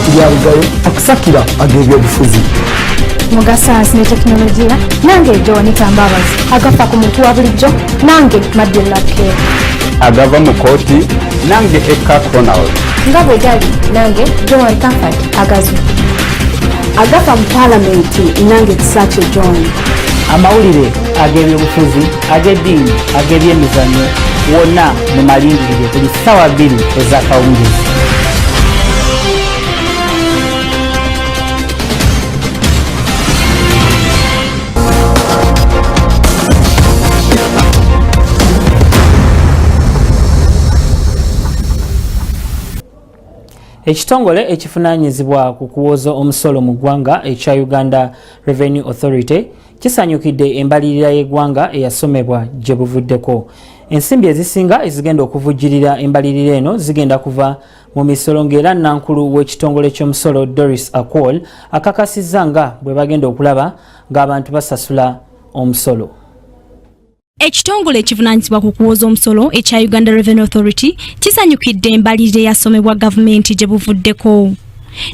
Kiryabugayo akusakira ag'ebyobufuzi. Mu ga sayansi ne tekinologiya, nange Joanita Mbabazi. Agafa ku muntu wa bulijjo, nange Madden Lapkeer. Agava mu kooti, nange Eka Ronald. Nga bwe gali, nange Joan Comfort Agazu. Agafa mu paalamenti, nange Kisaakye John. Amawulire ag'ebyobufuzi, ag'eddiini, ag'ebyemizannyo, wonna mu malindirire buli ssaawa 2 ez'akawungeezi. Ekitongole ekivunaanyizibwa ku kuwooza omusolo mu ggwanga ekya Uganda Revenue Authority kisanyukidde embalirira y'eggwanga eyasomebwa gye buvuddeko. Ensimbi ezisinga ezigenda okuvujjirira embalirira eno zigenda kuva mu misolo, ng'era nankulu w'ekitongole ky'omusolo Doris Akol akakasizza nga bwe bagenda okulaba ng'abantu basasula omusolo. Ekitongole ekivunaanyizibwa ku kuwooza omusolo ekya Uganda Revenue Authority kisanyukidde embalirira eyasomebwa gavumenti gye buvuddeko.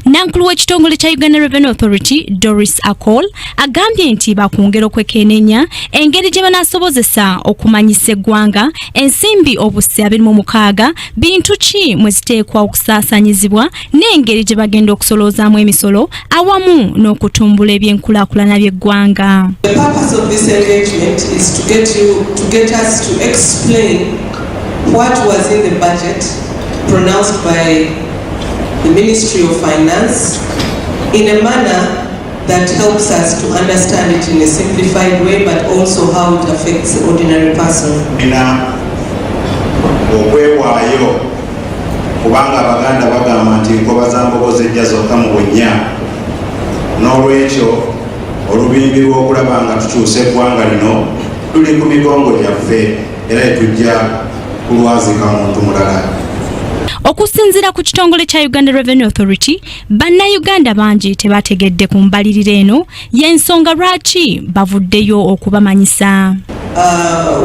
Nankulu w'ekitongole kya Uganda Revenue Authority Doris Akol agambye nti bakwongera okwekenneenya engeri gye banaasobozesa okumanyisa eggwanga ensimbi obusse 26 bintu ki mwe ziteekwa okusaasaanyizibwa n'engeri gye bagenda okusoloozaamu emisolo awamu n'okutumbula ebyenkulaakulana by'eggwanga. The purpose of this engagement is to get us to explain what was in the budget pronounced by the Ministry of Finance in a manner that helps us to understand it in a simplified way, but also how it affects the ordinary person. Nina okwewaayo, kubanga Abaganda bagamba nti nkoba za mbogo zijja zokka mu bunnya. N'olwekyo olubimbi lw'okulaba nga tukyusa eggwanga lino luli ku migongo gyaffe, era tetujja kulwazika muntu mulala. Okusinziira ku kitongole kya Uganda Revenue Authority, bannayuganda bangi tebategedde ku mbalirira eno, y'ensonga lwaki bavuddeyo okubamanyisa.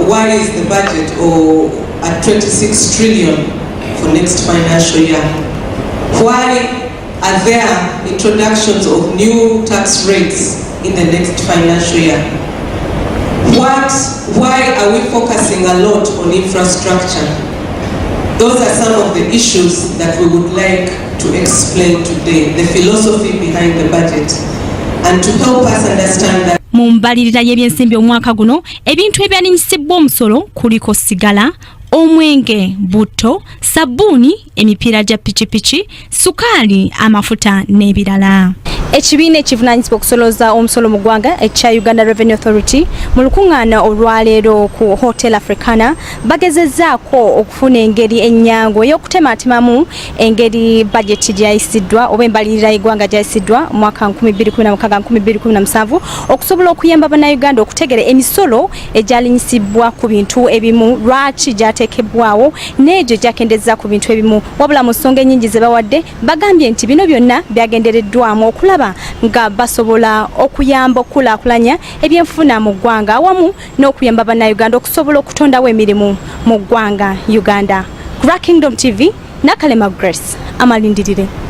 Why is the budget or at 26 trillion for next financial year? Why are there introductions of new tax rates in the next financial year? Why are we focusing a lot on infrastructure? Those are some of the issues that we would like to explain today, the philosophy behind the budget, and to help us understand that. Mu mbalirira y'ebyensimbi omwaka guno, ebintu ebyalinyisibwa omusolo kuliko sigala, omwenge, butto, sabbuuni, emipiira gya pikipiki, sukaali, amafuta n'ebirala. Ekibiina ekivunaanyizibwa okusolooza omusolo mu ggwanga ekya Uganda Revenue Authority, mu lukuŋŋaana olwaleero ku Hotel Africana, bagezezzaako okufuna engeri ennyangu ey'okutematemamu engeri bajeti gyayisiddwa oba embalirira y'eggwanga gyayisiddwa mwaka 2016-2017, okusobola okuyamba bannayuganda okutegera emisolo egyalinyisibwa ku bintu ebimu, lwaki gyateekebwawo, n'egyo gyakendeza ku bintu ebimu. Wabula mu nsonga ennyingi ze bawadde, bagambye nti bino byonna byagendereddwamu okulaba nga basobola okuyamba okukulaakulanya ebyenfuna mu ggwanga awamu n'okuyamba bannayuganda okusobola okutondawo emirimu mu ggwanga Uganda. Ku Kingdom TV, Nakalema Grace, amalindirire.